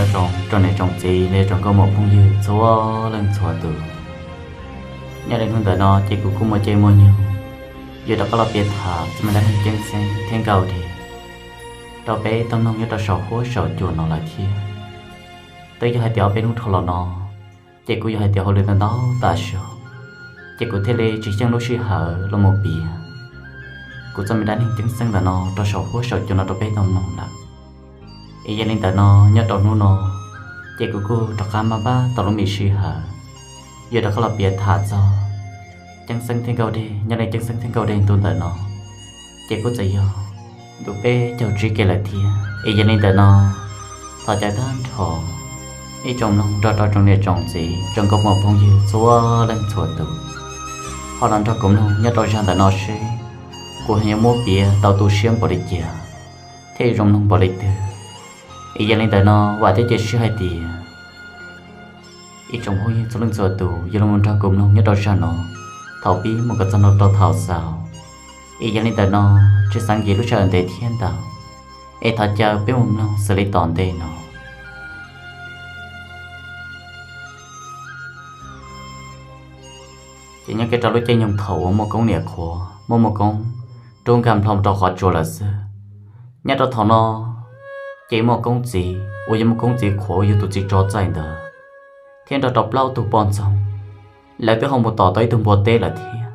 Nyob zoo tsoom niam tsoom txiv los yog tsoom nkauj muam phooj ywg txhua leej txhua tus. Nyob li hnub ntawm no ces kuv kuj muaj caij muaj nyoog yuav rov qab los piav tham txog me dab neeg ceeb xeeb thiab nkauj deg rau peb tau mloog nyob rau saum huab saum cua no lawm thiab. Twb yog hais tias ob peb hnub dhau los no ces kuv yog hais tias hauj lwm ntau ntau tas zog, ces kuv thiaj li tsis xyeej lub sij hawm los mus piav kuv txoj me dab neeg ceeb xeeb ntawm no rau saum huab saum cua no rau peb tau mloog lawm. Es yog li ntawm no, nyob rau hnub no ces kuv kuj rov qab maj mam tau lub me sij hawm yuav rov qab los piav tham txog ceeb xeeb thiab nkauj deg. Nyob li ceeb xeeb thiab nkauj deg ntu ntawm no ces kuj txawm yog ntu peb caug tsib kiag lawm thiab. Es yog li ntawm no, thov caw tag nrho ib tsoom mloog nrog rau tsoom niam tsoom txiv tsoom nkauj muam phooj ywg txhua leej txhua tus ho los nrog kuv mloog nyob rau zaj ntawm no seb kuv ho yuav muab piav tau tu siab npaum li cas thiab yuav zoo mloog npaum li twg. Es yog li ntawm no, vam thiab cia siab hais tias ib tsoom phooj ywg txhua leej txhua tus yuav los nrog kuv mloog nyob rau zaj no thaum pib mus kom txog ntua rau thaum xaus. Es yog li ntawm no, tsis xav nkim lub sij hawm ntev thiab ntau, es thov caw peb mus mloog xws li tom ntej no. Ces nyob kiag rau lub caij nyoog thaum uas Muaj Koob niam qhuav muab Muaj Koob rub nkag nplho rau qhov tsua lawm xwb. Nyob rau thaum no ces Muaj Koob txiv uas yog Muaj Koob txiv qhuav uas yog tus txiv tsov txaij ntawd thiab nrog rau plaub tug poj ntxoog, lawv twb ho mus tom tau ib tug npua teb lawm thiab.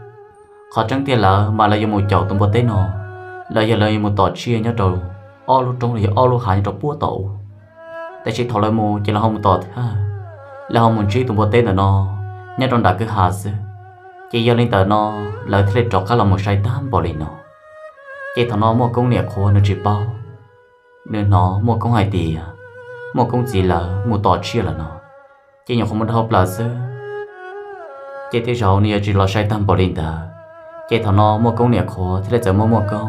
Qhov tseeb tiag lawm mas lawv yuav mus caum tus npua teb no, los yog lawv yuav mus tom tsiaj nyob rau ob lub roob los yog ob lub hav nyob rau puag tom ub. Tab sis thaum lawv mus ces lawv ho mus tom thawj, lawv ho mus ntsib tus npua teb ntawm no nyob rau nram kwj ha xwb. Ces yog li ntawm no, lawv thiaj li rov qab los mus sai tag npaum li no. Ces thaum no Muaj Koob niam qhuav nws tsis paub, nws hnov Muaj Koob hais tias Muaj Koob txiv lawv mus tom tsiaj lawm no, ces nyuam qhuav mus dhau plaws xwb, ces tej zaum nws yuav tsis los sai tag npaum li ntawd. Ces thaum no Muaj Koob niam qhuav thiaj li txawm muab Muaj Koob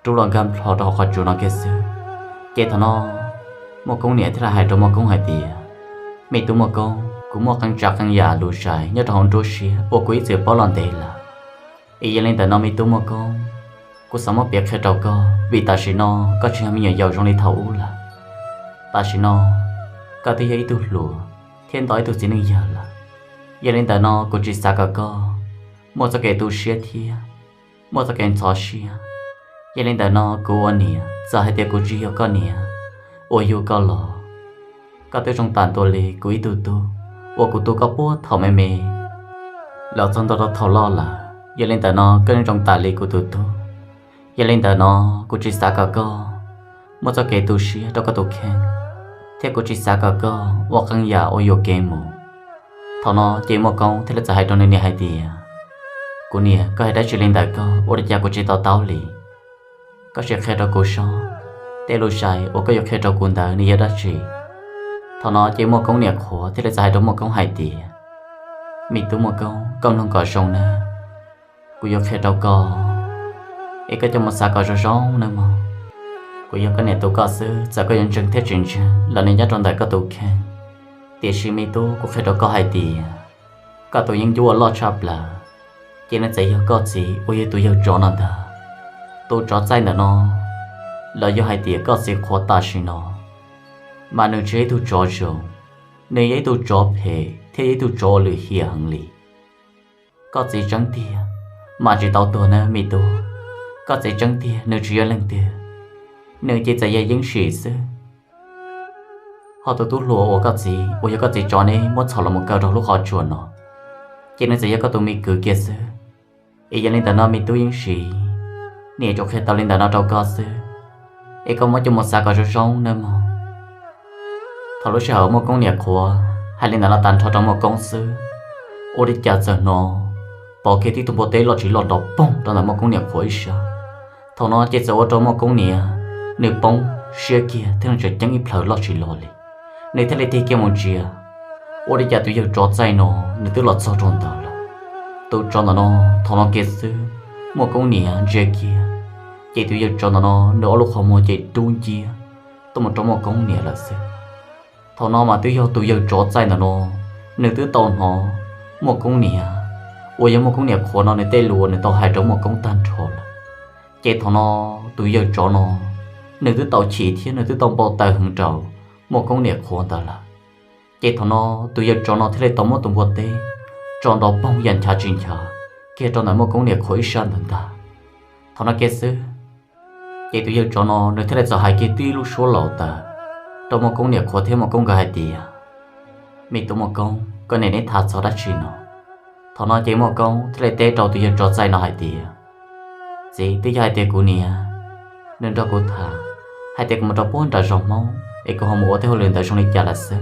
rub los nkag nplho rau hauv qhov tsua no kiag xwb. Ces thaum no Muaj Koob niam thiaj li hais rau Muaj Koob hais tias, Me tub Muaj Koob, kuv muaj qee tsav qee yam lus zais nyob rau hauv nruab siab uas kuv ib txwm paub los ntev lawm. Es yog li ntawm no me tub Muaj Koob, kuv xav muab piav qhia rau koj, vim tam sim no koj tsis yog me nyuam yaus zoo li thaum ub lawm. Tam sim no koj twb yog ib tug hluas thiab nto ib tug txiv neej yawg lawm. Yog li ntawm no kuv tsis xav kom koj muaj txoj kev tu siab thiab muaj txoj kev ntxhov siab. Yog li ntawm no kuv ua niam, txawm hais tias kuv tsis yog koj niam uas yug koj los, koj twb zoo tam ntua li kuv ib tug tub uas kuv tu koj puag thaum me me los txog ntua rau thaum loj lawm. Yog li ntawm no koj yeej zoo tam li kuv tus tub. Yog li ntawm no kuv tsis xav kom koj muaj txoj kev tu siab rau koj tus kheej, thiab kuv tsis xav kom koj ua qee yam uas yuam kev mus. Thaum no ces Muaj Koob thiaj li txawm hais rau nws niam hais tias, Kuv niam, koj hais dab tsi li ntawd koj, ua li cas kuv tsis to taub li? Koj sim qhia rau kuv saib, tej lus zais uas koj yuav qhia rau kuv ntawd nws yog dab tsi? Thaum no ces Muaj Koob niam qhuav thiaj li txawm hais rau Muaj Koob hais tias, Me tub Muaj Koob, koj mloog kom zoo nawb. Kuv yuav qhia rau koj, es koj coj mus xav kom zoo zoo nawb mog. Kuv yog koj niam tus koj xwb, txawm koj yuav ntseeg thiab tsis ntseeg los nws nyob rau ntawm koj tus kheej. Tiam sis me tub, kuv qhia rau koj hais tias koj tus yeeb ncuab uas loj tshaj plaws ces nws txawm yog koj txiv uas yog tus yawg tsov no ntag. Tus tsov txaij ntawm no, los yog hais tias koj txiv qhuav tam sim no, mas nws tsis yog ib tug tsov zoo, nws yog ib tug tsov phem thiab yog ib tug tsov uas lwm hiam heev li. Koj txiv tseeb tiag mas tsis tau tuag nawb me tub. Koj txiv tseeb tiag nws tsis yog leej twg, nws ces txawm yog Yeeb Sim xwb. Ho tus tub hluas uas koj txiv uas yog koj txiv tsov neb muab txhom los mus kaw rau lub qhov tsua no, ces nws txawm yog koj tus me kwv kiag xwb. Es yog li ntawm no me tub Yeeb Sim, niam tsuas qhia tau li ntawm no rau koj xwb, es koj muab coj mus xav kom zoo zoo nawb mog. Thaum lub sij hawm Muaj Koob niam qhuav hais li ntawd los tag nrho rau Muaj Koob xwb, ua li cas txawm hnov pom kiag tib tug npua teb loj tsis loj nrov poog rau ntawm Muaj Koob niam qhuav ib sab. Thaum no ces txawm ua rau Muaj Koob niam nws poob siab kiag thiab nws tseem ceeb ib plhaw loj tsis loj li. Nws thiaj li tig kiag mus ntsia, ua li cas tus yawg tsov txaij no nws twb los txog rau ntawd lawm. Tus tsov ntawm no, thaum no kiag xwb, Muaj Koob niam ntsia kiag, ces tus yawg tsov ntawm no nws ob lub qhov muag ces rub nciab tuaj mus rau Muaj Koob niam lawm xwb. Thaum no mas twb yog tus yawg tsov txaij ntawm no, nws twb tau hnov Muaj Koob niam uas yog Muaj Koob niam qhuav no nws tej lus uas nws tau hais rau Muaj Koob tag nrho lawm. Ces thaum no tus yawg tsov no nws twb tau chim thiab nws twb tau npau taws heev rau Muaj Koob niam qhuav ntawd lawm. Ces thaum no tus yawg tsov no thiaj li tau muab tus npua teb tso nrov poog yam nchav tsis nchav kiag rau ntawm Muaj Koob niam qhuav ib sab ntawd ntag. Thaum no kiag xwb, ces tus yawg tsov no nws thiaj li txawm hais kiag tib lub suab laus tawm rau Muaj Koob niam qhuav thiab Muaj Koob nkawd hais tias, Me tub Muaj Koob, koj niam neb tham txog dab tsi no? Thaum no ces Muaj Koob thiaj li teb rau tus yawg tsov txaij no hais tias, Txiv, twb yog hais tias kuv niam nws nrog kuv tham hais tias kuv mus rau puag nram zos Hmoob es kuv ho mus ua tej hauj lwm ntawd zoo li cas lawm xwb,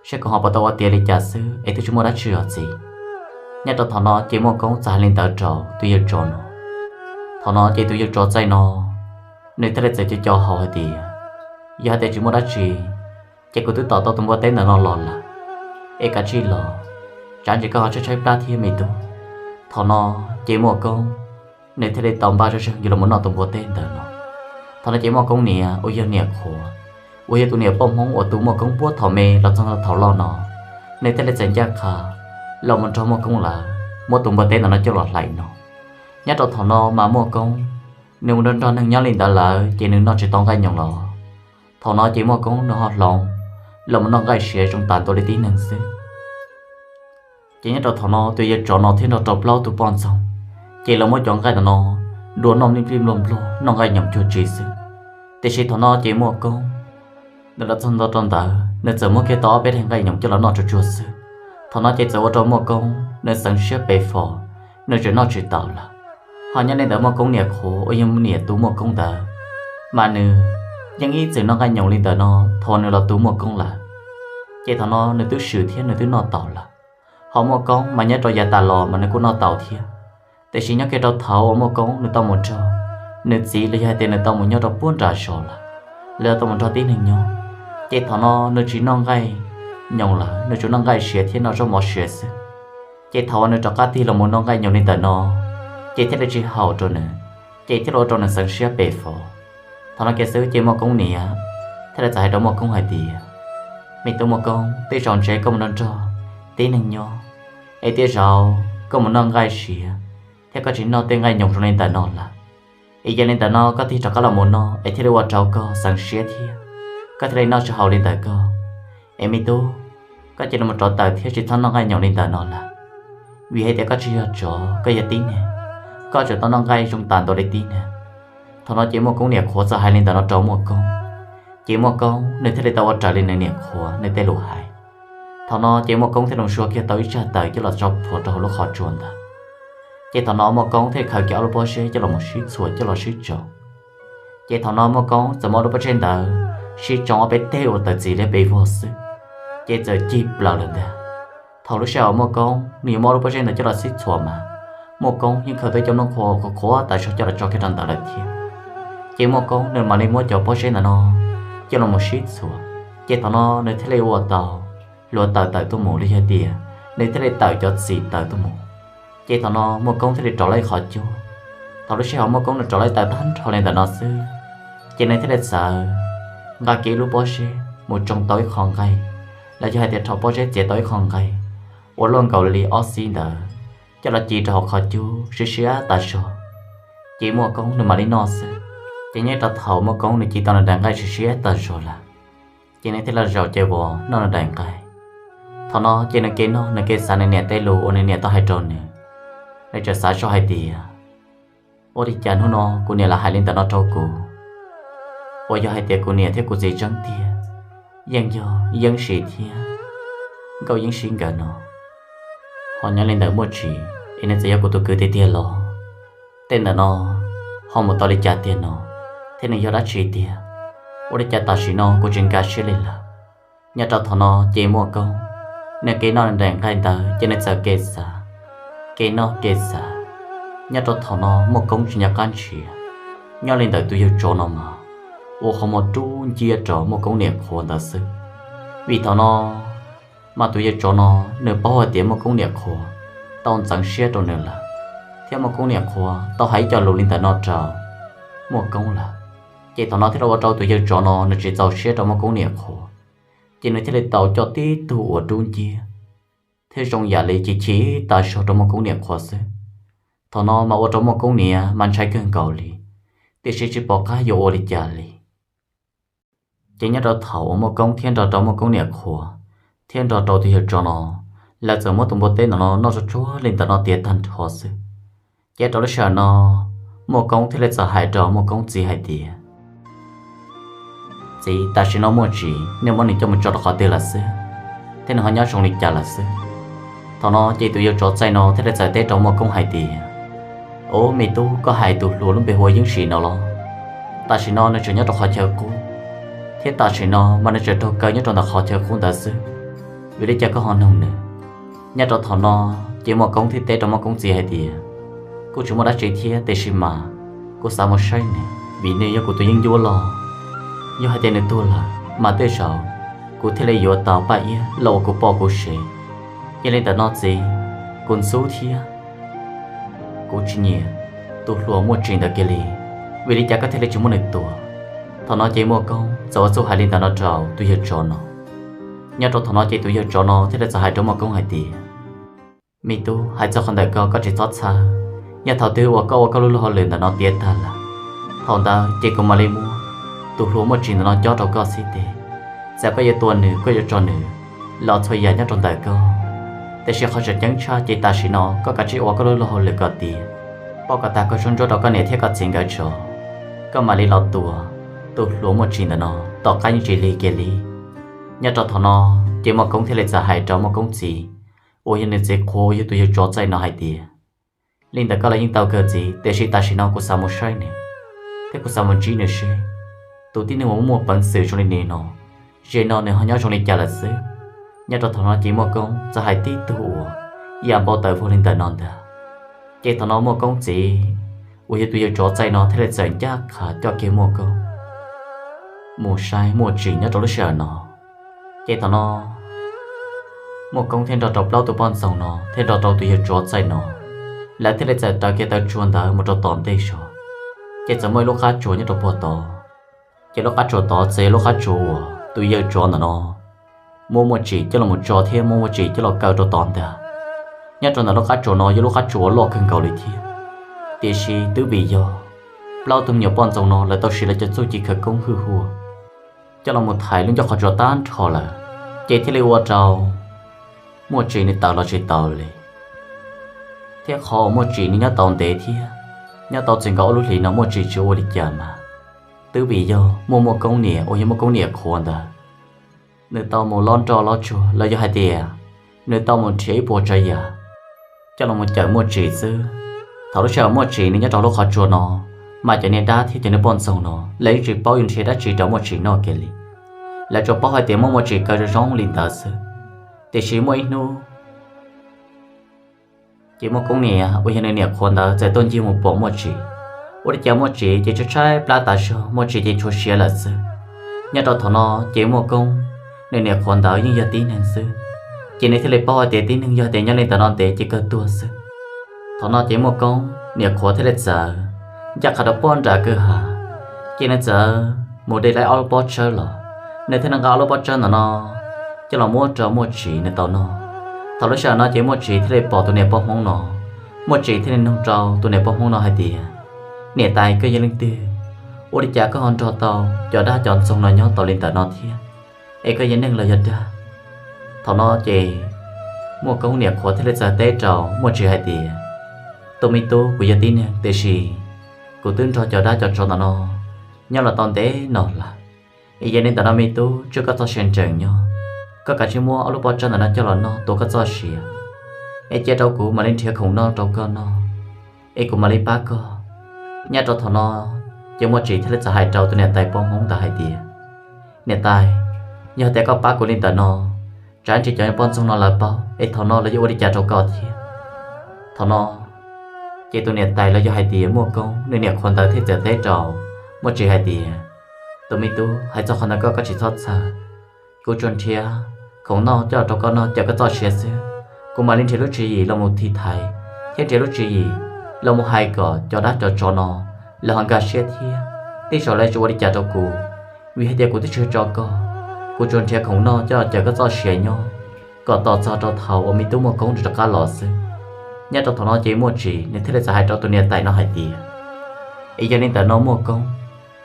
saib kuv ho puas tau ua tiav li cas xwb es twb tsis muaj dab tsi os txiv. Nyob rau thaum no ces Muaj Koob txawm hais li ntawd rau tus yawg tsov no. Thaum no ces tus yawg tsov txaij no nws thiaj li txawm co co hau hais tias, Yog hais tias tsis muaj dab tsi, ces kuv twb tom tau tus npua teb ntawm no los lawm, es kav tsij los, tsam ntsis koj ho tshaib tshaib plab thiab me tub. Thaum no ces Muaj Koob nws thiaj li tau npaj zoj zeeg yuav los noj tus npua teb ntawd no. Thaum no ces Muaj Koob niam uas yog niam qhuav, uas yog tus niam poj Hmoob uas tu Muaj Koob puag thaum me los txog thaum loj no, nws thiaj li txawm ncaj qha los mus nrog Muaj Koob lawv muab tus npua teb ntawm no coj los hlais no. Nyob rau thaum no mas Muaj Koob nws mus nrog nrog neeg nyob li ntawd lawm ces nws noj tsis tau nqaij nyoos los. Thaum no ces Muaj Koob nws ho hloov los mus noj nqaij siav zoo tas ntua li tib neeg xwb. Ces nyob rau thaum no tus yawg tsov no thiab nrog rau plaub tus poj ntxoog, ces lawv muab cov nqaij ntawm no dua noj nplij nplij nplog nplog noj nqaij nyoos cuag tsi xwb. Tiam sis thaum no ces Muaj Koob nws los txog ntua rau ntawd nws txawm muab kiag tau ob peb daim nqaij nyoos coj los noj tsuag tsuag xwb. Thaum no ces txawm ua rau Muaj Koob nws xeev siab pes fos, nws tseem noj tsis taus lawm. Ho nyob li ntawd Muaj Koob niam qhuav uas yog niam tu Muaj Koob ntawd, mas nws yeej ib txwm noj nqaij nyoos li ntawm no thaum nws los tu Muaj Koob lawm. Ces thaum no nws twb swm thiab nws twb noj taus lawm. Ho Muaj Koob mas nyob rau yav tas los mas nws kuj noj taus thiab. Tiam sis nyob kiag rau thaum uas Muaj Koob nws tau mus nrog nws txiv los yog hais tias nws tau mus nyob rau puag nram zos lawm, los yog tau mus nrog tib neeg nyob, ces thaum no nws tsis noj nqaij nyoos lawm, nws tsuas noj nqaij siav thiab noj zaub mov siav xwb. Ces thaum uas nws rov qab tig los mus noj nqaij nyoos li ntawm no, ces thiaj li tsis haum rau nws, ces thiaj li ua rau nws xeev siab pes fos. Thaum no kiag xwb ces Muaj Koob niam thiaj li txawm hais rau Muaj Koob hais tias, Me tub Muaj Koob, tej zaum ntshe koj mus nrog nrog tib neeg nyob, es tej zaum koj mus noj nqaij siav thiab koj tsis noj tej nqaij nyoos zoo li ntawm no lawm, es yog li ntawm no koj tig rov qab los mus noj es thiaj li ua rau koj xeev siab thiab koj thiaj li noj tsis haum li ntawm koj. Es me tub, koj cia li mus rov tawm thiab tsis txhob noj nqaij nyoos li ntawm no lawm, vim hais tias koj tsis yog tsov, koj yog tib neeg, koj tseem tau noj nqaij zoo tas ntua li tib neeg. Thaum no ces Muaj Koob niam qhuav txawm hais li ntawm no rau Muaj Koob, ces Muaj Koob nws thiaj li tau ua raws li nws niam qhuav nws tej lus hais. Thaum no ces Muaj Koob thiaj li mus xua kiag tau ib tsag taws coj los tso plhuav rau hauv lub qhov tsua ntawd. Ces thaum no Muaj Koob thiaj li khaws kiag ob lub pob zeb coj los mus sib txhuam coj los sib tsoo. Ces thaum no Muaj Koob txawm muab ob lub pob zeb ntawd sib tsoo ob peb teg ua tawm txim li pes vog xwb, ces txawm cig plaws lawm ntag. Thaum lub sij hawm Muaj Koob nws yuav muab ob lub pob zeb ntawd coj los sib txhuam mas, Muaj Koob yeej khaws tau cov nplooj qhuav qhuav qhuav tas zog coj los tso kiag rau ntawd lawm thiab. Ces Muaj Koob nws mam li muab cov pob zeb ntawm no coj los mus sib txhuam, ces thaum no nws thiaj li ua tau hluav taws tawm tuaj mus li yog tias nws thiaj li tawm cov txim tawm tuaj mus. Ces thaum no Muaj Koob thiaj li rov lawv qhov cub. Thaum lub sij hawm Muaj Koob nws rov lawv taws tag nrho li ntawm no xwb, ces nws thiaj li txawm nqa kiag lub pob zeb mus tsoo tau ib qho nqaij, los yog hais tias rho pob zeb txiav tau ib qho nqaij uas luaj nkaus li ob xib ntawd, coj los ci rau hauv qhov cub siab siab tas zog. Ces Muaj Koob nws mam li noj xwb. Ces nyob rau thaum Muaj Koob nws ci tau nws daim nqaij siab siab tas zog lawm, ces nws thiaj li zaum ces uas noj nws daim nqaij. Thaum no ces nws kev noj nws kev xav nws niam tej lus uas nws niam tau hais rau nws. Nws tseem xav zoj hais tias, ua li cas hnub no kuv niam lam hais li ntawm no rau kuv, uas yog hais tias kuv niam thiab kuv txiv tseeb tiag, yeej yog Yeeb Sim thiab Nkauj Yeeb Sib nkawd no, ho nyob li ntawm Muaj Tsim es nws txawm yog kuv tus kwv tiag tiag los? Tej ntawm no ho mus tau li cas tiag no, thiab nws yog dab tsi tiag? Ua li cas tam sim no kuv tsis nkag siab li lawm? Nyob rau thaum no ces Muaj Koob nws kev noj nws daim nqaij ntawd ces nws txawm kev xav, kev noj kev xav. Nyob rau thaum no Muaj Koob tsis nco qab ntshiab, nyob li ntawm tus yawg tsov no mas ua qhov muag rub nciab rau Muaj Koob niam qhuav ntawd xwb. Vim thaum no mas tus yawg tsov no nws paub hais tias Muaj Koob niam qhuav tau ntxeev siab rau nws lawm, thiab Muaj Koob niam qhuav tau hais ib co lus li ntawm no rau Muaj Koob lawm. Ces thaum no thiaj li ua rau tus yawg tsov no nws tsis txaus siab rau Muaj Koob niam qhuav, ces nws thiaj li tau coj tib tug uas rub nciab thiab zoo yam li chim chim tas zog rau Muaj Koob niam qhuav xwb. Thaum no mas ua rau Muaj Koob niam mas ntshai kawg nkaus li, tiam sis tsis pom qab yuav ua li cas li. Ces nyob rau thaum uas Muaj Koob thiab nrog rau Muaj Koob niam qhuav thiab nrog rau tus yawg tsov no, lawv txawm muab tus npua teb ntawm no noj tsuag tsuag li ntawm no tiav tag nrho xwb. Ces rau lub sij hawm no, Muaj Koob thiaj li txawm hais rau Muaj Koob txiv hais tias, Txiv, tam sim no Muaj Tsim nej muab nws coj mus tso rau qhov twg lawm xwb, thiab nws ho nyob zoo li cas lawm xwb? Thaum no ces tus yawg tsov txaij no thiaj li txawm teb rau Muaj Koob hais tias, Ub, me tub, koj hais tus hluas lub npe hu ua Yeeb Sim no los? Tam sim no nws tseem nyob rau qhov chaw qub, thiab tam sim no mas nws tseem raug kaw nyob rau ntawm qhov chaw qub ntawd xwb. Vim li cas koj ho nug nws? Nyob rau thaum no, ces Muaj Koob thiaj teb rau Muaj Koob txiv hais tias, Kuj tsis muaj dab tsi thiab, tiam sis mas kuv xav mus saib nws, vim nws yog kuv tus yeeb ncuab los. Yog hais tias nws tuag lawm mas tej zaum kuv thiaj li yuav tau Paj Iab los ua kuv poj kuv sev. Yog li ntawm no txiv, kuv ntxub thiab kuv tsis nyiam tus hluas Muaj Tsim ntawd kiag li. Vim li cas koj thiaj li tsis muab nws tua? Thaum no ces Muaj Koob txawm ua txuj hais li ntawm no rau tus yawg tsov no. Nyob rau thaum no ces tus yawg tsov no thiaj li txawm hais rau Muaj Koob hais tias, Me tub, hais txog qhov ntawm koj, koj tsis txhob txhawj. Yog thaum twg uas koj ua koj lub luag hauj lwm ntawm no tiav tag lawm, thaum ntawd ces kuv mam li muab tus hluas Muaj Tsim ntawm no cob rau koj xib teg. Txawm koj yuav tua nws, koj yuav tso nws los txhua yam nyob rau ntawm koj, tiam sis qhov tseem ceeb tshaj ces tam sim no koj kav tsij ua koj lub luag hauj lwm kom tiav, pauj kom tag koj zaub ntsuab rau koj niam thiab koj txiv nkawd tso, koj mam li los tua tus hluas Muaj Tsim ntawm no tom qab yeej tsis lig kiag li. Nyob rau thaum no, ces Muaj Koob thiaj li txawm hais rau Muaj Koob txiv, uas yog nws txiv qhua uas yog tus yawg tsov txaij no hais tias, Li ntawd koj los yeej tau kawg txiv, tiam sis tam sim no kuv xav mus saib nws, thiab kuv xav mus ntsib nws seb tus tib neeg uas muaj peev xwm zoo li nws no, ze no nws ho nyob zoo li cas lawm xwb. Nyob rau thaum no ces Muaj Koob txawm hais tib tug uas yam npau taws vog li ntawm no ntag. Ces thaum no Muaj Koob txiv, uas yog tus yawg tsov txaij no thiaj li txawm ncaj qha coj kiag Muaj Koob mus saib Muaj Tsim nyob rau lub sij hawm no. Ces thaum no Muaj Koob thiaj nrog rau plaub tus poj ntxoog no thiaj nrog rau tus yawg tsov txaij no, lawv thiaj li txawm raws kiag taw tsua ntawd mus rau tom ntej zog. Ces txawm muaj ib lub qab tsuas nyob rau puag tod. Ces lub qab tsuas tod txawm yog lub qab tsuas uas tus yawg tsov ntawm no muab Muaj Tsim coj los tso thiab muab Muaj Tsim coj los kaw rau tod ntag. Nyob rau ntawm lub qab tsuas no yog lub qab tsuas uas loj kawg nkaus li thiab, tiam sis twb vim yog plaub tug me nyuam poj ntxoog no lawv tau siv lawv cov txuj ci khawv koob hwj huaj coj los mus thaiv lub ncauj qhov tsua tag nrho lawm, ces thiaj li ua rau Muaj Tsim nws tawm los tsis tau li. Thiab qhov uas Muaj Tsim nws nyob tau ntev thiab nyob tau txwm nkaus ob lub hlis no Muaj Tsim tsis ua li cas mas, twb vim yog muaj Muaj Koob niam uas yog Muaj Koob niam qhuav ntawd, nws tau mus lob nroj lob tsuag los yog hais tias nws tau mus nrhiav ib puas tsav yam coj los mus cawm Muaj Tsim xwb. Thaum lub sij hawm Muaj Tsim nws nyob rau lub qhov tsua no, mas cov niag dab thiab cov niag poj ntxoog no lawv yeej tsis paub yuav nrhiav dab tsi rau Muaj Tsim noj kiag li. Lawv tsuas paub hais tias muab Muaj Tsim kaw zoo zoo li ntawd xwb. Tiam sis muaj ib hnub, ces Muaj Koob niam uas yog nws niam qhuav ntawd txawm tuaj ncig mus pom Muaj Tsim. Ua li cas Muaj Tsim ces tshaib tshaib plab tas zog, Muaj Tsim ces tshuav siav lawm xwb. Nyob rau thaum no ces Muaj Koob, nws niam qhuav ntawd yeej yog tib neeg xwb, ces nws thiaj li paub hais tias tib neeg yog tias nyob li ntawm no ntev ces kawg tuag xwb. Thaum no ces Muaj Koob niam qhuav thiaj li txawm ncaj qha rau puag nram kwj ha, ces nws txawm mus de tau ob lub pob tsawb los, nws thiaj nqa ob lub pob tsawb ntawm no coj los muab rau Muaj Tsim nws tau noj. Thaum lub sij hawm no ces Muaj Tsim thiaj li pom tus niam poj Hmoob no, Muaj Tsim thiaj li nug rau tus niam poj Hmoob no hais tias, Niam tais, koj yog leej twg? Ua li cas koj ho nrog tau cov dab cov ntxoog no nyob tau li ntawm no thiab? Es koj yog neeg los yog dag? Thaum no ces Muaj Koob niam qhuav thiaj li txawm teb rau Muaj Tsim hais tias, Tus me tub, kuv yog tib neeg, tiam sis kuv twb nrog cov dab cov tsov ntawm no nyob los tau ntev no lawm. Es yog li ntawm no me tub, tsuav koj txoj sia nrees nyob, koj kav tsij muab ob lub pob tsawb ntawm no coj los noj tua koj txoj sia, es cia rau kuv mam li nrhiav khoom noj rau koj noj, es kuv mam li pab koj. Nyob rau thaum no ces Muaj Tsim thiaj li txawm hais rau tus niam tais poj Hmoob ntawd hais tias, Niam tais, yog tias koj pab kuv li ntawm no, tsam ntsis cov poj ntxoog no lawv paub es thaum no lawv yuav ua li cas rau koj thiab? Thaum no ces tus niam tais los yog hais tias Muaj Koob nws niam qhuav ntawd thiaj txawm teb rau Muaj Tsim hais tias, Tus me tub, hais txog qhov ntawd koj, koj tsis txhob txhawj. Kuv tsuas nrhiav khoom noj coj rau koj noj cawm koj txoj sia xwb. Kuv mam li nrhiav lub tswv yim los mus tiv thaiv thiab nrhiav lub tswv yim los mus hais kom cov dab cov tsov no lawv ho nkag siab thiab, tej zaum lawv tsis ua li cas rau kuv, vim hais tias kuv twb tsis tso koj. Kuv tsuas nrhiav khoom noj coj cawm koj txoj sia nyob kom tos txog rau thaum uas me tub Muaj Koob rov qab los xwb. Nyob rau thaum no ces Muaj Tsim nws thiaj li txawm hais rau tus niam tais no hais tias, Es yog li ntawm no Muaj Koob,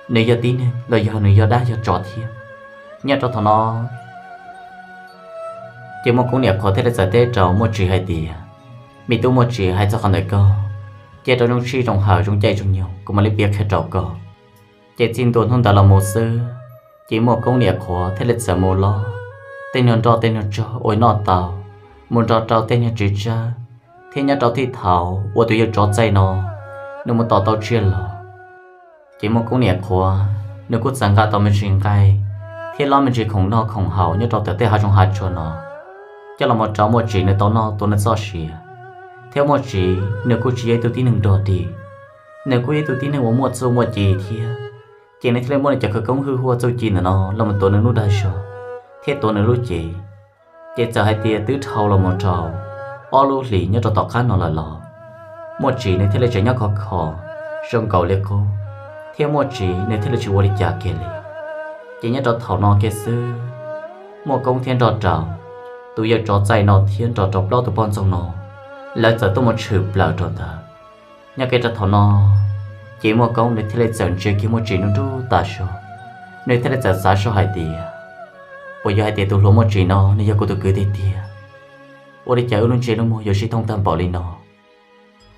nws yog tib neeg los yog nws yog dab yog tsov thiab? Nyob rau thaum no ces Muaj Koob niam qhuav thiaj li txawm teb rau Muaj Tsis hais tias, Me tub Muaj Tsis, hais txog qhov ntawm koj, cia rau zoo sij zoo hawm zoo caij zoo nyoog kuv mam li piav qhia rau koj. Ces txij ntua hnub ntawd los mus xwb, ces Muaj Koob niam qhuav thiaj li txawm mus lov tej nyuag nroj tej nyuag tsog uas noj tau, mus nrog rau tej nyuag tswv tsawb, thiab nyob rau thib thaum uas tus yawg tsov txaij no nws mus tom tau tsiaj los, ces Muaj Koob niam qhuav nws kuj txawm nqa tau me ntsis nqaij thiab lob me ntsis khoom noj khoom haus nyob rau tom tej hav zoov hav tsuag no coj los mus rau Muaj Tsis nws tau noj tua nws txoj sia. Thiab Muaj Tsis nws kuj tsis yog ib tug tib neeg dog dig, nws kuj yog ib tug tib neeg uas muaj txuj muaj ci thiab, ces nws thiaj li muab nws cov khawv koob hwj huaj txuj ci ntawm no los mus tuav nws lub dag zog thiab tuav nws lub cev. Ces txawm hais tias twb dhau los mus rau ob lub hlis nyob rau tom qab no lawm los, Muaj Tsis nws thiaj li tseem nyob khov kho zoo nkaus li qub, thiab Muaj Tsis nws thiaj li tsis ua li cas kiag li. Ces nyob rau thaum no kiag xwb, Muaj Koob thiab nrog rau tus yawg tsov txaij no thiab nrog rau plaub tus poj ntxoog no, lawv txawm tuaj mus tshwm plaws rau ntawd. Nyob kiag rau thaum no, ces Muaj Koob nws thiaj li txawm ntsia kiag Muaj Tsis nruj nruj tas zog, nws thiaj li txawm xav zog hais tias, Puas yog hais tias tus hluas Muaj Tsis no nws yog kuv tus kwv tiag tiag? Ua li cas wb lub ntsej lub muag yuav sib thooj tag npaum li no?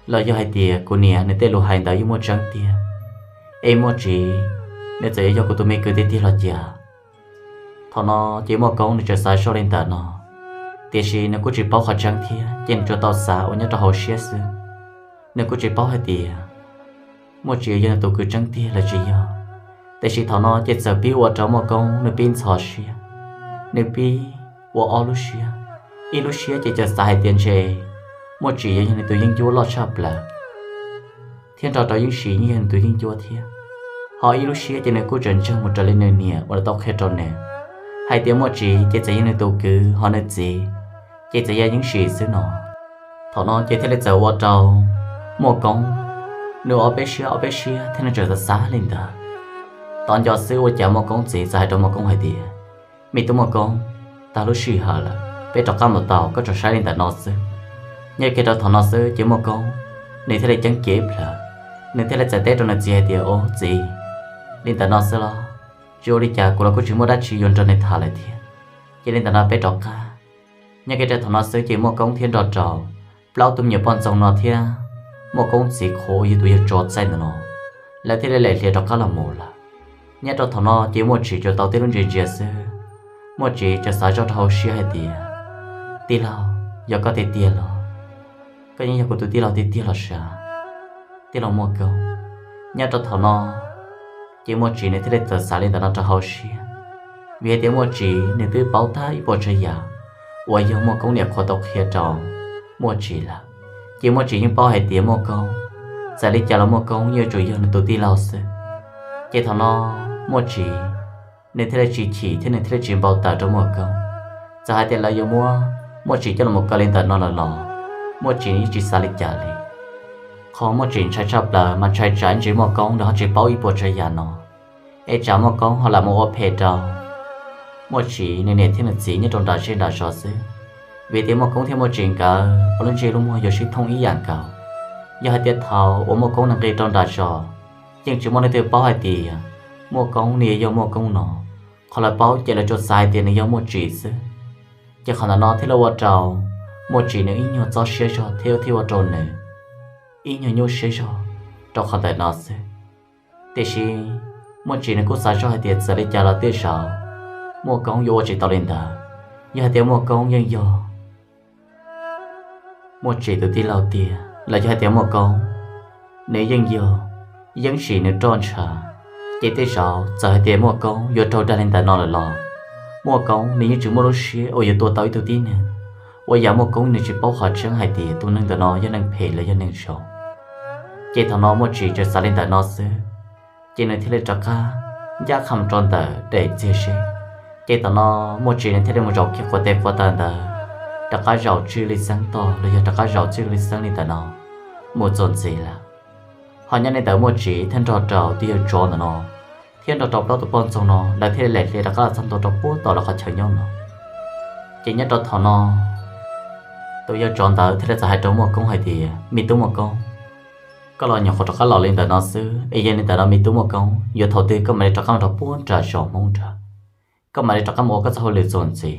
Los yog hais tias kuv niam nws tej lus hais ntawd yeej muaj tseeb tiag, es Muaj Tsis nws txawm yuav yog kuv tus me kwv tiag tiag los cas? Thaum no ces Muaj Koob nws tseem xav zoj li ntawm no, tiam sis nws kuj tsis paub qhov tseeb thiab, ces nws tsuas tau xav uas nyob rau hauv siab xwb. Nws kuj tsis paub hais tias Muaj Tsis yog nws tus kwv tseeb tiag los tsis yog. Tiam sis thaum no ces txawm pib ua rau Muaj Koob nws pib ntxhov siab, nws pib ua ob lub siab. Ib lub siab ces txawm xav hais tias ntshe Muaj Tsis yuav yog nws tus yeeb ncuab loj tshaj plaws, thiab nrog rau Yeeb Sim yeej yog nws tus yeeb ncuab thiab. Ho ib lub siab ces nws kuj tseem ntseeg mus raws li nws niam uas lawv tau qhia rau nws, hais tias Muaj Tsis ces txawm yog nws tus kwv, ho nws txiv ces txawm yog Yeeb Sim xwb no. Thaum no ces thiaj li txawm ua rau Muaj Koob nws ob peb siab ob peb siab thiab nws tseem xav xav li ntawd. Tos nco xwb ua cas Muaj Koob txiv txawm hais rau Muaj Koob hais tias, Me tub Muaj Koob, tag lub sij hawm lawm, peb rov qab mus tau, koj tsuas saib li ntawm no xwb. Nyob kiag rau thaum no xwb ces Muaj Koob nws thiaj li ceeb kiag ib plhaw, nws thiaj li txawm teb rau nws txiv hais tias, Au txiv, li ntawm no xwb los? Tsis ua li cas, kuv los kuj tsis muaj dab tsi yuav nrog nws tham lawm thiab, ces li ntawm no peb rov qab. Nyob kiag rau thaum no xwb ces Muaj Koob thiab nrog rau plaub tug me nyuam poj ntxoog no thiab Muaj Koob txiv qhuav uas yog tus yawg tsov txaij ntawm no, lawv thiaj li lem hlias rov qab los mus lawm. Nyob rau thaum no ces Muaj Tsis tsuas tau tib lub ntsia ntsia xwb, Muaj Tsis tseem xav zoj rau hauv siab hais tias, Tij laug, yog koj tiag tiag los? Koj yeej yog kuv tus tij laug tiag tiag los sav, tij laug Muaj Koob? Nyob rau thaum no ces Muaj Tsis nws thiaj li txawm xav li ntawm no rau hauv siab, vim hais tias Muaj Tsis nws twb paub tag ib puas tsav yam uas yog Muaj Koob niam qhuav tau qhia rau Muaj Tsis lawm. Ces Muaj Tsis yeej paub hais tias Muaj Koob, txawm li cas los Muaj Koob yeej tsuas yog nws tus tij laug xwb. Ces thaum no Muaj Tsis nws thiaj li tsis chim thiab nws thiaj li tsis npau taws rau Muaj Koob. Txawm hais tias lawv yuav muab Muaj Tsis coj los kaw li ntawm no lawm los Muaj Tsis yeej tsis xav li cas li. Qhov Muaj Tsis ntshai tshaj plaws mas ntshai tsam ntsis Muaj Koob nws ho tsis paub ib puas tsav yam no, es tsam Muaj Koob ho lam mus ua phem rau Muaj Tsis nws niam thiab nws txiv nyob rau nram zej nram zos xwb. Vim tias Muaj Koob thiab Muaj Tsis nkawd ua lub ntsej lub muag yuav sib thooj ib yam nkaus. Yog hais tias thaum uas Muaj Koob nws nqis rau nram zos, yeej tsis muaj leej twg paub hais tias Muaj Koob nws yog Muaj Koob no. Qhov lawv paub ces lawv tsuas xav hais tias nws yog Muaj Tsis xwb. Ces qhov ntawm no thiaj li ua rau Muaj Tsis nws ib nyuag txob siab zog thiab thiaj ua rau nws ib nyuag nyuaj siab zog rau qhov ntawm no xwb. Tiam sis Muaj Tsis nws kuj xav zog hais tias txawm li cas los tej zaum Muaj Koob yuav ua tsis tau li ntawd. Yog hais tias Muaj Koob yeej yog Muaj Tsis tus tij laug tiag los yog hais tias Muaj Koob nws yeej yog Yeeb Sim nws roj ntsha, ces tej zaum txawm hais tias Muaj Koob yuav raug dag li ntawm no lawm los Muaj Koob nws yeej tsis muaj lub siab uas yuav tua tau ib tug tib neeg uas yam Muaj Koob nws tsis paub qhov tseeb hais tias tus neeg ntawm no yog neeg phem los yog neeg zoo. Ces thaum no Muaj Tsis tsuas xav li ntawm no xwb, ces nws thiaj li rov qab ncaj qha mus rau ntawm daim txiag zeb. Ces thaum no Muaj Tsis nws thiaj li mus zaum kiag quav tes quav taw ntawd, rov qab zaum tswj li xeeb tog los yog rov qab zaum tswj li xeeb li ntawm no mus txuas ntxiv lawm. Ho nyob li ntawd Muaj Tsis thiaj nrog rau tus yawg tsov ntawm no thiab nrog rau plaub tus poj ntxoog no lawv thiaj li lem hlias rov qab los txog ntua rau puag tom lawv qhov chaw nyob no. Ces nyob rau thaum no tus yawg tsov ntawd thiaj li txawm hais rau Muaj Koob hais tias, Me tub Muaj Koob, koj los nyuam qhuav rov qab los li ntawm no xwb es yog li ntawm no me tub Muaj Koob yuav thaum twg koj mam li rov qab mus rau puag nram zos Hmoob nrad? koj mam li rov qab mus ua koj txoj hauj lwm txuas ntxiv.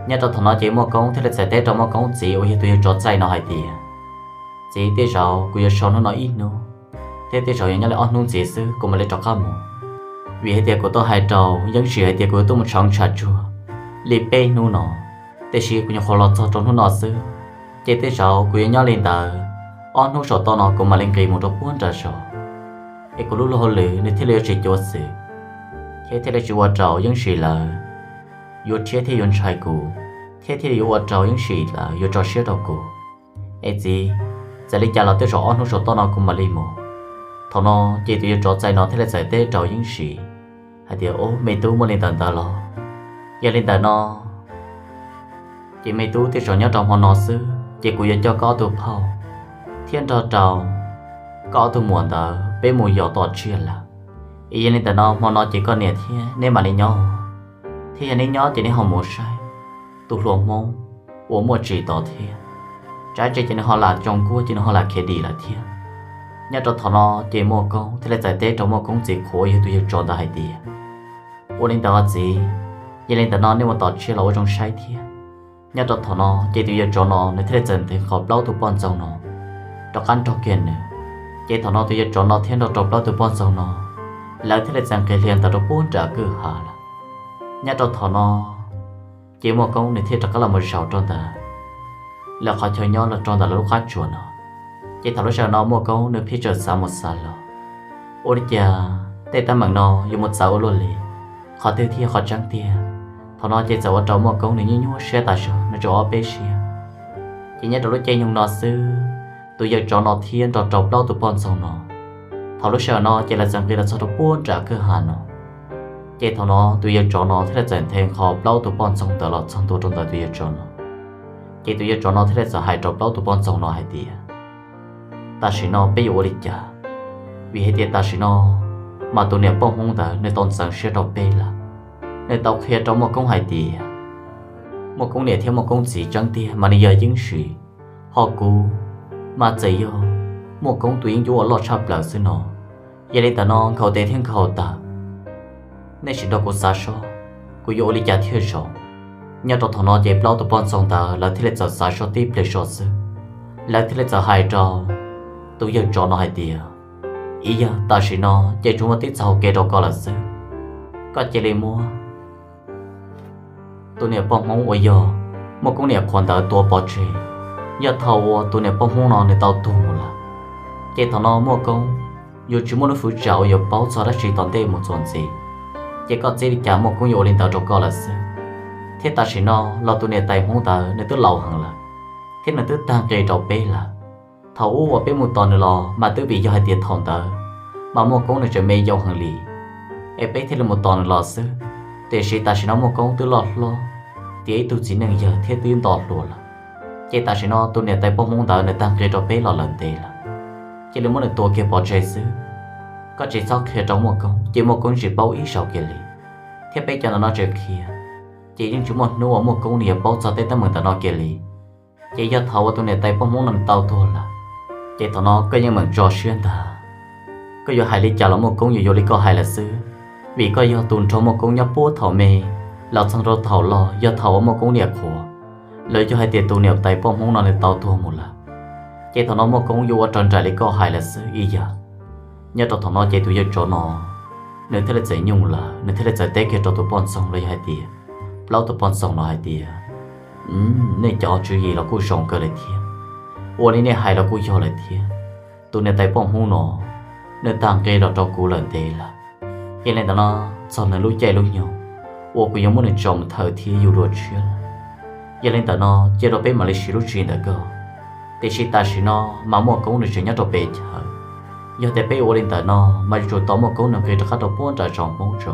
Nyob rau thaum no ces Muaj Koob thiaj li txawm teb rau Muaj Koob txiv uas yog tus yawg tsov txaij no hais tias, Txiv, tej zaum kuv yuav so hnub no ib hnub, thiab tej zaum yuav nyob li ob hnub ntxiv xwb kuv mam li rov qab mus. Vim hais tias kuv twb hais rau Yeeb Sim hais tias kuv yuav tuaj mus tshawb tshav tsuag li peb hnub no, tiam sis kuv nyuam qhuav los txog rau hnub no xwb, ces tej zaum kuv yuav nyob li ntawd ob hnub saum toj no kuv mam li nqis mus rau puag nram zos, es kuv lub luag hauj lwm nws thiaj li yuav tsis cuav xwm, thiab thiaj li tsis ua rau Yeeb Sim lawv yuav rhiab thiab yuav ntshai kuv, thiab thiaj li yuav ua rau Yeeb Sim lawv yuav tso siab rau kuv. Es txiv, txawm li cas los tej zaum ob hnub saum toj no kuv mam li mus. Thaum no ces tus yawg tsov txaij no thiaj li txawm teb rau Yeeb Sim hais tias, Ub, me tub, muaj li ntawd ntawd los? Yog li ntawm no ces me tub, tej zaum nyob rau hmo no xwb ces kuv yuav coj koj ob tug phauj thiab nrog rau koj ob tug muam ntawd peb mus yos tom tsiaj lawm. Es yog li ntawm no hmo no ces koj niam thiab neb mam li nyob, thiab yog neb nyob ces neb ho mus saib tus hluas Hmoob uas muaj tsis tod thiab, tsam ib tsam ces nws ho lam tsoo nkuaj ces nws ho lam khiav dim lawm thiab. Nyob rau thaum no ces Muaj Koob thiaj li txawm teb rau Muaj Koob txiv qhuav yog tus yawg tsov ntawd hais tias, Ua li ntawd txiv, yog li ntawm no nej mus tom tsiaj los ua zoo saib thiab. Nyob rau thaum no ces tus yawg tsov no nws thiaj li txawm ntes qhov plaub tus poj ntxoog no rov qab nrog kiag nws. Ces thaum no tus yawg tsov no thiab nrog rau plaub tus poj ntxoog no, lawv thiaj li txawm nqis hlo ntawd rau puag nram kwj ha lawm. Nyob rau thaum no ces Muaj Koob nws thiaj rov qab los mus zaum rau ntawm lawv qhov chaw nyob los rau ntawm lawv lub qab tsuas no. Ces thaum lub sij hawm no Muaj Koob nws pheej tseem xav mus xav los, ua li cas tej teeb meem no yuav mus txawv ua luaj li, qhov twg thiaj yog qhov tseeb tiag. Thaum no ces txawm ua rau Muaj Koob nws nyuaj nyuaj siab tas zog, nws tseem ob peb siab. Ces nyob rau lub caij nyoog no xwb, tus yawg tsov no thiab nrog rau plaub tus poj ntxoog no, thaum lub sij hawm no ces lawv txawm nqis los txog rau puag nram kwj ha no. Ces thaum no tus yawg tsov no thiaj li txawm ntes qhov plaub tus poj ntxoog ntawd los txog ntua rau ntawm tus yawg tsov no. Ces tus yawg tsov no thiaj li txawm hais rau plaub tus poj ntxoog no hais tias, Tam sim no peb yuav ua li cas? Vim hais tias tam sim no mas tus niam poj Hmoob ntawd nws tau ntxeev siab rau peb lawm. Nws tau qhia rau Muaj Koob hais tias Muaj Koob niam thiab Muaj Koob txiv tseeb tiag mas nws yog Yeeb Sim, ho kuv mas txawm yog Muaj Koob tus yeeb ncuab uas loj tshaj plaws xwb no. Yog li ntawm no nkhaus tes thiab nkhaus taw, nej sim nrog kuv xav seb kuv yuav ua li cas thiaj zoo. Nyob rau thaum no ces plaub tus poj ntxoog ntawd lawv thiaj li txawm xav seb tib pliag zog xwb, lawv thiaj li txawm hais rau tus yawg tsov no hais tias, Ib yawg, tam sim no ces tsuas muaj tib txoj hau kev rau koj lawm xwb. Koj cia li muab tus niam poj Hmoob uas yog Muaj Koob niam qhuav ntawd tua pov tseg. Yog thaum uas tus niam poj Hmoob no nws tau tuag mus lawm, ces thaum no Muaj Koob yuav tsis muaj lub hwv tsam uas yuav paub txog dab tsi tom ntej mus txuas ntxiv. Ces koj txib li cas Muaj Koob yuav ua li ntawd rau koj lawm xwb. Thiab tam sim no los tus niam tais Hmoob ntawd nws twb laus heev lawm, thiab nws twb tag nqi rau peb lawm. Thaum ub uas peb mus tos nws los mas twb vim yog hais tias thaum ntawd mas Muaj Koob nws tseem me yau heev li, es peb thiaj li mus tos nws los xwb. Tiam sis tam sim no Muaj Koob twb loj hlob, tiav ib tug txiv neej yawg thiab twb nto hluas lawm. Ces tam sim no tus niam tais poj Hmoob ntawd nws tag nqi rau peb los lawm ntev lawm, cia li muab nws tua kiag pov tseg xwb. Koj tsis txhob qhia rau Muaj Koob, ces Muaj Koob tsis paub ib zaug kiag li. Thiab peb cov ntawm no tseem qhia, ces yeej tsis muaj hnub uas Muaj Koob nws yuav paub txog tej teeb meem ntawm no kiag li. Ces yog thaum uas tus niam tais poj Hmoob no nws tau tuag lawm, ces thaum no koj yeej meem tso siab ntag. Koj yuav hais li cas los Muaj Koob yuav yuav li koj hais lawm xwb, vim koj yog tus nrog Muaj Koob nyob puag thaum me los txog rau thaum loj, yog thaum uas Muaj Koob niam qhuav, los yog hais tias tus niam tais poj Hmoob no nws tau tuag mus lawm. Ces thaum no Muaj Koob yuav ua raws nraim li koj hais lawm xwb ib yam. Nyob rau thaum no ces tus yawg tsov no nws thiaj li txawm nyuj lawm, nws thiaj li txawm teb kiag rau tus poj ntxoog los yog hais tias plaub tus poj ntxoog no hais tias, Nej cov tswv yim los kuj zoo kawg lawm thiab, ua li nej hais los kuj yog lawm thiab. Tus niam tais poj Hmoob no nws tag nqi los rau kuv lawm ntev lawm. Yog li ntawd no, txog nws lub caij lub nyoog uas kuv yuav muab nws tso mus thawm thiab yug dua tshiab lawm. Yog li ntawd no, cia rau peb mam li siv lub tswv yim ntawm koj. Tiam sis tam sim no mas Muaj Koob nws tseem nyob rau pem chaw. Yog tias peb ua li ntawd no mas yuav tsum tos Muaj Koob nws nqis rov qab rau puag nram zos Hmoob tso,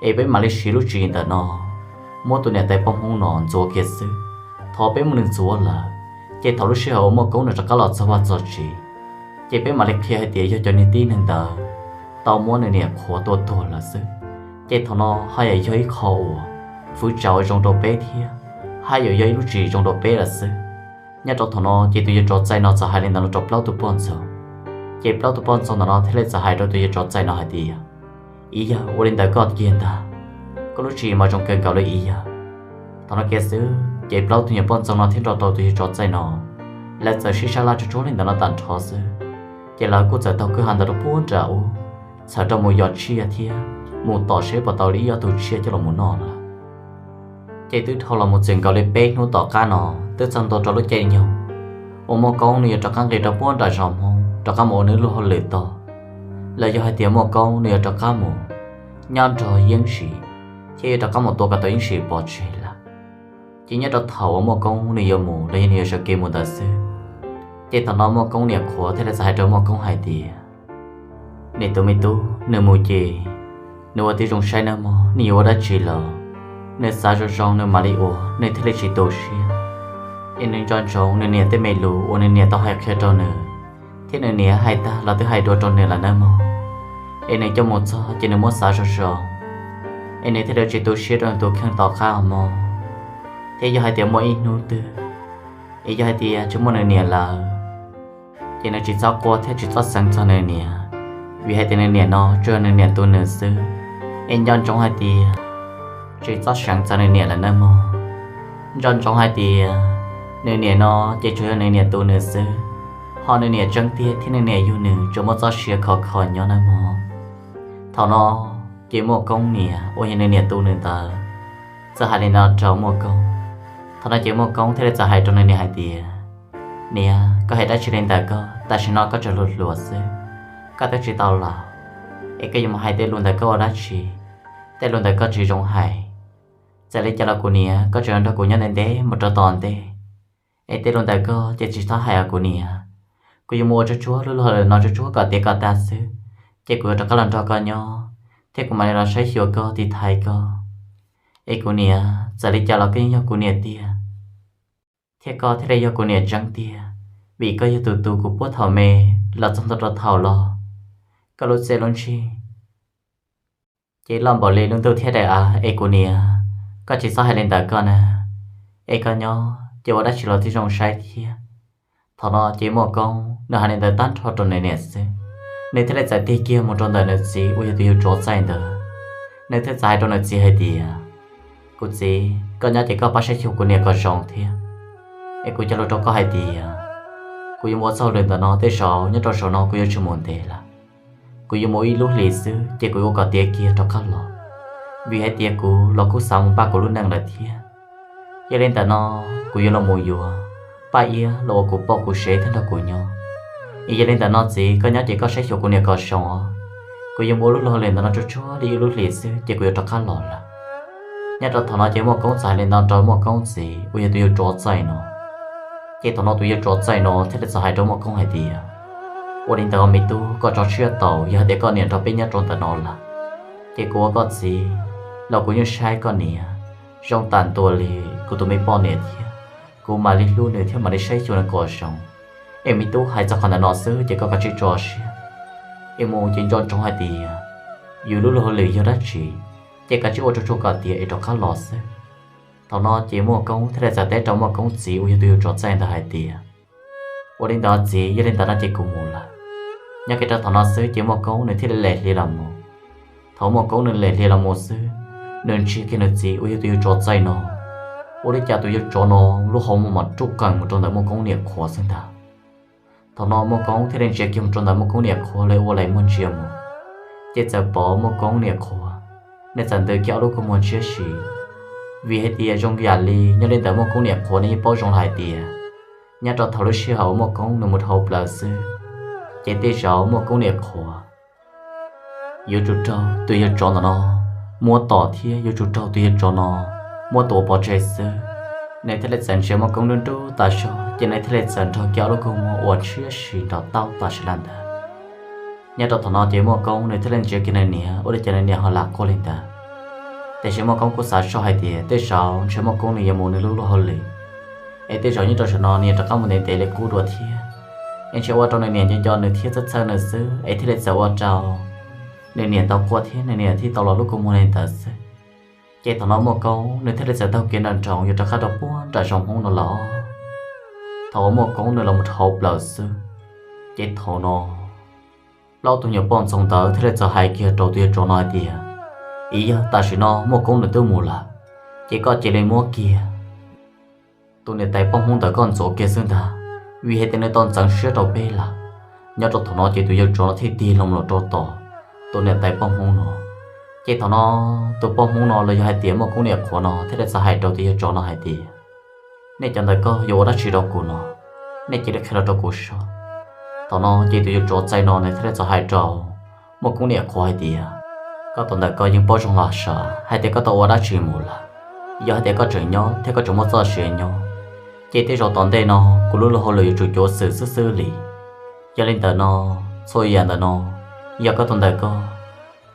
es peb mam li siv lub tswv yim ntawm no, muab tus niam tais poj Hmoob no ntxuav kiag xwb. Thaum peb muab nws ntxuav lawm, ces thaum lub sij hawm uas Muaj Koob nws rov qab los txog vaj txog tsev, ces peb mam li qhia hais tias yog cov niag tib neeg ntawd tau muab nws niam qhuav tua tuag lawm xwb. Ces thaum no haj yam yog ib qho uas fwv tsam uas zoo rau peb thiab, haj yam yog ib lub tswv yim zoo rau peb lawm xwb. Nyob rau thaum no ces tus yawg tsov txaij no txawm hais li ntawd no rau plaub tus poj ntxoog. Ces plaub tus poj ntxoog ntawm no thiaj li txawm hais rau tus yawg tsov txaij no hais tias, Ib yawg, ua li ntawd koj cia ntag. Lub tswv yim mas zoo kawg nkaus li ib yam. Thaum no kiag xwb ces plaub tug nyuam poj ntxoog no thiab nrog rau tus yawg tsov txaij no, lawv txawm sib sab laj tsuag tsuag li ntawm no tag nrho xwb, ces lawv kuj txawm taug kwj ha ntawd rau puag nram ub, txhawm rau mus yos tsiaj thiab mus tom seb puas tau li ib ob tug tsiaj coj los mus noj lawm. Ces twb dhau los mus txwm nkaus li peb hnub tom qab no, twb txog ntua rau lub caij nyoog uas Muaj Koob nws yuav rov qab nqis rau puag nram zos Hmoob rov qab mus ua nws lub hauj lwm tog, los yog hais tias Muaj Koob nws yuav rov qab mus nyob nrog Yeeb Sim, thiab yuav rov qab mus tua kom tau Yeeb Sim pov tseg lawm. Ces nyob rau thaum uas Muaj Koob nws yuav mus los yog nws yuav sawv kev mus ntawd xwb, ces thaum no Muaj Koob niam qhuav thiaj li txawm hais rau Muaj Koob hais tias, Niam tus me tub, nws mus ces nws ua tib zoo saib nawb mog, nws yuav ua dab tsi los nws xav zoo zoo nws mam li ua, nws thiaj li tsis tu siab. Es nws nco ntsoov nws niam tej me lus uas nws niam tau hais qhia rau nws, thiab nws niam hais tag los twb hais dua rau nws lawm nawb mog. Es nws coj mus txog ces nws muab xav zoo zoo, es nws thiaj li tsis tu siab rau nws tus kheej tom qab os mog. Thiab yog hais tias muaj ib hnub twg es yog hais tias tsis muaj nws niam lawm, ces nws tsis txhob quaj thiab tsis txhob xeev txog nws niam, vim hais tias nws niam no tsuas yog nws niam tus nws xwb. Es nco ntsoov hais tias tsis txhob xeev txog nws niam lawm nawb mog. Nco ntsoov hais tias nws niam no ces tsuas yog nws niam tus nws xwb, ho nws niam tseeb tiag thiab nws niam yug nws tsuas muaj txoj sia khov kho nyob nawb mog. Thaum no ces Muaj Koob niam uas yog nws niam tus nws ntawd txawm hais li no rau Muaj Koob. Thaum no ces Muaj Koob thiaj li txawm hais rau nws niam hais tias, Niam, koj hais dab tsi li ntawm koj? Tam sim no koj tseem hluas hluas xwb, koj twb tsis tau laus, es koj yuav mus hais tej lus ntawm koj ua dab tsi? Tej lus ntawm koj tsis zoo hais. Txawm li cas los kuv niam, koj tseem nrog kuv nyob ntev ntev mus rau tom ntej, es tej lus ntawm koj ces tsis txhob hais os kuv niam. Kuv yuav mus ua tsuag tsuag lub luag lwm no tsuag tsuag kom tiav kom tag xwb, ces kuv yuav rov qab los nrog koj nyob, thiab kuv mam li los saib xyuas koj tiv thaiv koj. Es kuv niam, txawm li cas los koj yeej yog kuv niam tiag, thiab koj thiaj li yog kuv niam tseeb tiag, vim koj yog tus tu kuv puag thaum me los txog ntua rau thaum los. Koj lub txiaj lub ntsig ces loj npaum li lub ntuj thiab daim av. Es kuv niam, koj tsis txhob hais li ntawm koj na, es koj nyob ces ua dab tsi los tib zoo saib thiab. Thaum no ces Muaj Koob nws hais li ntawd tag nrho rau nws niam xwb, nws thiaj li txawm tig kiag mus rau ntawm nws txiv uas yog tus yawg tsov txaij ntawd. Nws thiaj txawm hais rau nws txiv hais tias, Kuv txiv, koj nyob ces koj pab saib xyuas kuv niam kom zoo thiab. Es kuv cog lus rau koj hais tias, kuv yuav mus ua txoj hauj lwm ntawm no, tej zaum nyob rau saum no kuv yuav tsis mus ntev lawm. Kuv yuav mus ib lub hlis xwb ces kuv yuav ua kom tiav kiag rov qab los, vim hais tias kuv los kuj xav mus npaj kuv lub neej lawm thiab. Yog li ntawm no, kuv yuav los mus yuav Paj Iab los ua kuv poj kuv sev thiab nrog kuv nyob. Es yog li ntawm no txiv, koj nyob ces koj saib xyuas kuv niam kom zoo os. Kuv yuav mus ua lub luag hauj lwm ntawm no tsuag tsuag li ib lub hlis xwb ces kuv yuav rov qab los lawm. Nyob rau thaum no ces Muaj Koob txawm hais li no rau Muaj Koob txiv uas yog tus yawg tsov txaij no. Ces thaum no tus yawg tsov txaij no thiaj li txawm hais rau Muaj Koob hais tias, Ua li ntawd me tub, koj tso siab tau, yog hais tias koj niam nrog peb nyob rau ntawm no lawm, ces kuv ua koj txiv los kuv yeej saib koj niam zoo tam ntua li kuv tus me poj niam thiab, kuv mam li hlub nws thiab mam li saib xyuas nws kom zoo. Es me tub, hais txog qhov ntawm no xwb ces koj kav tsij tso siab, es mus ces nco ntsoov hais tias yus lub luag hauj lwm yog dab tsi ces kav tsij ua tsuag tsuag kom tiav es rov qab los xwb. Thaum no ces Muaj Koob thiaj li txawm teb rau Muaj Koob txiv uas yog tus yawg tsov txaij ntawd hais tias, Ua li ntawd txiv, yog li ntawd no ces kuv mus lawm. Nyob kiag rau thaum no xwb ces Muaj Koob nws thiaj li lem hli los mus. Thaum Muaj Koob nws lem hli los mus xwb, nws ntsia kiag nws txiv uas yog tus yawg tsov txaij no, ua li cas tus yawg tsov no lub hauv mas ruaj kawg mus rau ntawm Muaj Koob niam qhuav xwb ntag. Thaum no Muaj Koob thiaj li ntsia kiag mus rau ntawm Muaj Koob niam qhuav, lawv ua laim muag ntsia mus, ces txawm pom Muaj Koob niam qhuav, nws txawm ntws kiag ob lub kua muag ntshiab si, vim hais tias zoo yam li nyob li ntawm Muaj Koob niam qhuav nws yeej paub zoo lawm hais tias nyob rau thaum lub sij hawm uas Muaj Koob nws mus dhau plaws xwb, ces tej zaum Muaj Koob niam qhuav yuav tsum raug tus yawg tsov ntawm no muab tom thiab yuav tsum raug tus yawg tsov no muab tua pov tseg xwb. Nws thiaj li txawm ntsia Muaj Koob nruj nruj tas zog, ces nws thiaj li txawm nrog kiag ob lub kua muag uas ntshiab si nrov taub tam sim lawm ntag. Nyob rau thaum no ces Muaj Koob nws thiaj li ntsia kiag nws niam, ua li cas nws niam ho lam quaj li ntawd. Tiam sis Muaj Koob kuj xav soj hais tias tej zaum ntshe Muaj Koob nws yuav mus nws lub luag hauj lwm, es tej zaum nyob rau saum no nws yuav rov qab mus ntev ntev li qub dua thiab. Es ntshe ua rau nws niam nco nco nws thiab txhawj txhawj nws xwb, es thiaj li txawm ua rau nws niam tau quaj thiab nws niam thiaj tau los lub kua muag li ntawd xwb. Ces thaum no Muaj Koob nws thiaj li txawm taug kev nram nroos yuav rov qab rau puag nram zos Hmoob no los. Thaum uas Muaj Koob nws los mus dhau plaws xwb, ces thaum no plaub tug nyuam poj ntxoog ntawd thiaj li txawm hais kiag rau tus yawg tsov no hais tias, Ib yog tam sim no Muaj Koob nws twb mus lawm, ces koj cia li muab kiag tus niam tais poj Hmoob ntawd koj ntxuav kiag xwb ntag, vim hais tias nws tau ntxeev siab rau peb lawm. Nyob rau thaum no ces tus yawg tsov no thiaj tig loo los rau tom tus niam tais poj Hmoob no. Ces thaum no tus poj Hmoob no los yog hais tias Muaj Koob niam qhuav no thiaj li txawm hais rau tus yawg tsov no hais tias, nej cov ntawm koj yuav ua dab tsi rau kuv no? Nej cia li qhia los rau kuv saib. Thaum no ces tus yawg tsov txaij no nws thiaj li txawm hais rau Muaj Koob niam qhuav hais tias, koj tus ntawm koj yeej paub zoo los sav hais tias koj tau ua dab tsi mus lawm. Yog hais tias koj tseem nyob thiab koj tseem muaj txoj sia nyob, ces tej zaum tom ntej no kuv lub luag hauj lwm yuav tsum cuav xwm xwb xwb li. Yog li ntawm no, txhua yam ntawm no yog koj tus ntawm koj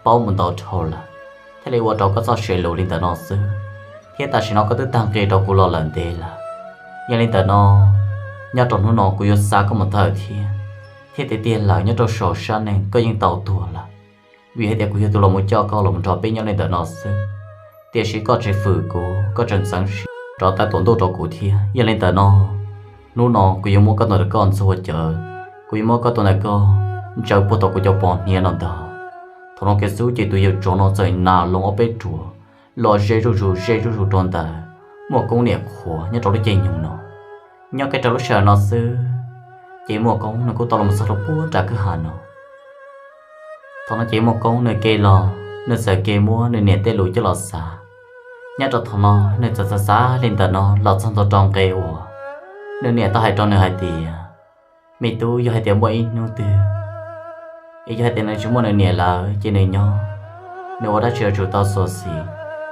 paub mus ntau dhau lawm, thiaj li ua rau koj txoj sia luv li ntawm no xwb. Thiab tam sim no koj twb tag nqi rau kuv los lawm ntev lawm. Yog li ntawm no, nyob rau hnub no kuv yuav xa koj mus thawj thiab, thiab tiag tiag lawm nyob rau saum sab neeg koj yeej tau tuag lawm, vim hais tias kuv yog tus los mus coj koj los mus nrog peb nyob li ntawm no xwb. Tiam sis koj tsis fwm kuv, koj tseem ntxeev siab rov tawm tuam ntuj rau kuv thiab. Yog li ntawm no, hnub no kuv yuav muab koj tus ntawm koj ntxuag cawv, kuv yuav muab koj tus ntawm koj ntsaws puag tom kuv cov pos hniav no ntag. Thaum no kiag xwb ces tus yawg tsov no txawm nas loo ob peb ruam los ze zuj zus ze zuj zus rau ntawm Muaj Koob niam qhuav nyob rau lub caij nyoog no. Nyob kiag rau lub sij hawm no xwb, ces Muaj Koob nws kuj tau los txog rau puag nram kwj ha no. Thaum no ces Muaj Koob nws ke los nws txawm ke muab nws niam tej lus coj los xav. Nyob rau thaum no nws txawm xav xav li ntawm no los txog ntua rau nqe uas nws niam tau hais rau nws hais tias, me tub, yog hais tias muaj ib hnub twg es yog hais tias nws tsis muaj nws niam lawm ces nws nyob, nws ua dab tsi yuav tsum tau xyuam xim,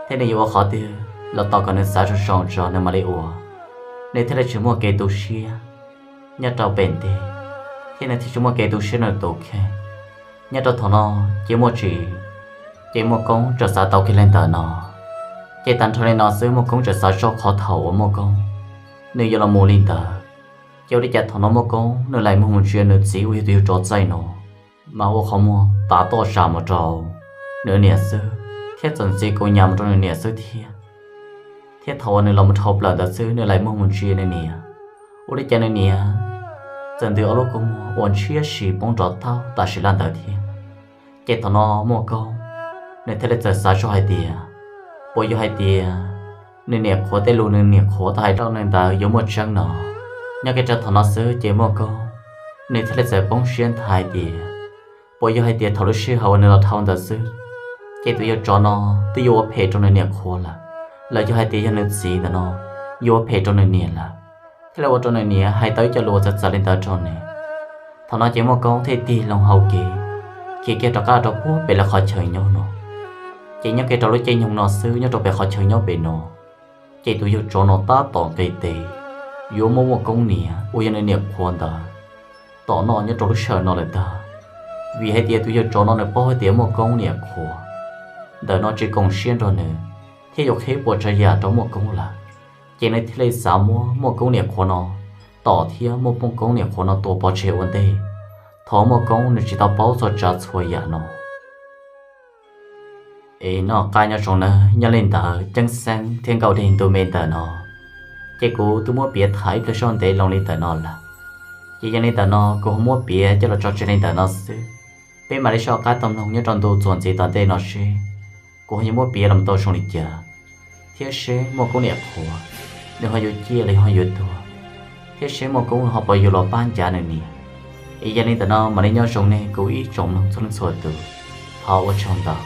thiab nws yuav ua qhov twg los tos kom nws xav zoo zoo tso nws mam li ua. Nws thiaj li tsis muaj kev tu siab nyob rau pem ntiag, thiab nws thiaj tsis muaj kev tu siab nws tus kheej. Nyob rau thaum no ces Muaj Tsis, ces Muaj Koob txawm xav tau kiag li ntawm no. Ces tag nrho li no xwb Muaj Koob txawm xav txog qhov thaum uas Muaj Koob nws yuav los mus li ntawd, ces ua li cas thaum no Muaj Koob nws laim muag mus ntsia nws txiv uas yog tus yawg tsov txaij no mas ua qhov muag tav toj zam mus rau nws niam xwb, thiab txawm ntxi kaus hniav mus rau nws niam xwb thiab. Thiab thaum uas nws los mus dhau plaws ntawd xwb nws laim muag mus ntsia nws niam, ua li cas nws niam txawm ntws ob lub kua muag uas ntshiab si poob nrov taub tam sim laj ntawd thiab. Ces thaum no Muaj Koob nws thiaj li txawm xav txog hais tias, puas yog hais tias nws niam qhuav tej lus nws niam qhuav tau hais rau nws ntawd yuav muaj tseeb no? Nyob kiag rau thaum no xwb ces Muaj Koob nws thiaj li txawm poob siab nthav hais tias, puas yog hais tias thaum lub sij hawm uas nws los dhau ntawd xwb, ces tus yawg tsov no twb yuav ua phem rau nws niam qhuav lawm, los yog hais tias yog nws txiv ntawm no yuav ua phem rau nws niam lawm, thiaj li ua rau nws niam hais tau ib co lus txawv txawv li ntawd rau nws. Thaum no ces Muaj Koob thiaj tig loo hau kev khiav kiag rov qab rau puag pem lawv qhov chaw nyob no. Ces nyob kiag rau lub caij nyoog no xwb nyob rau pem qhov chaw nyob pem no, ces tus yawg tsov no tab tom nqis tes yuav muab Muaj Koob niam uas yog nws niam qhuav ntawd tom noj nyob rau lub sij hawm no lawm ntag. Vim hais tias tus yawg tsov no nws paub hais tias Muaj Koob niam qhuav ntawm no tsis koom siab nrog nws thiab yuav qhib puas tsav yam rau Muaj Koob lawm, ces nws thiaj li xav muab Muaj Koob niam qhuav no tom thiab muab Muaj Koob niam qhuav no tua pov tseg ua ntej, thov Muaj Koob nws tsis tau paub txhua tsav txhua yam no. Es noj qab nyob zoo nawb, nyob li ntawd ceeb xeeb thiab nkauj dej ntu me ntawm no, ces kuv twb muab piav tham ib pliag zoj ntev loo li ntawm no lawm. Ces yog li ntawm no kuv ho muab piav coj los tso tseg li ntawm no xwb. Peb mam li soj qab tau mloog nyob rau ntu txuas ntxiv tom ntej no seb kuv ho yuav muab piav los tau zoo li cas, thiab seb Muaj Koob niam qhuav nws ho yuav ciaj los yog ho yuav tuag, thiab seb Muaj Koob ho puas yuav los pab ncav nws niam. Es yog li ntawm no mam li nyob zoo nej kuv ib tsoom mloog txhua leej txhua tus, thov ua tsaug ntau.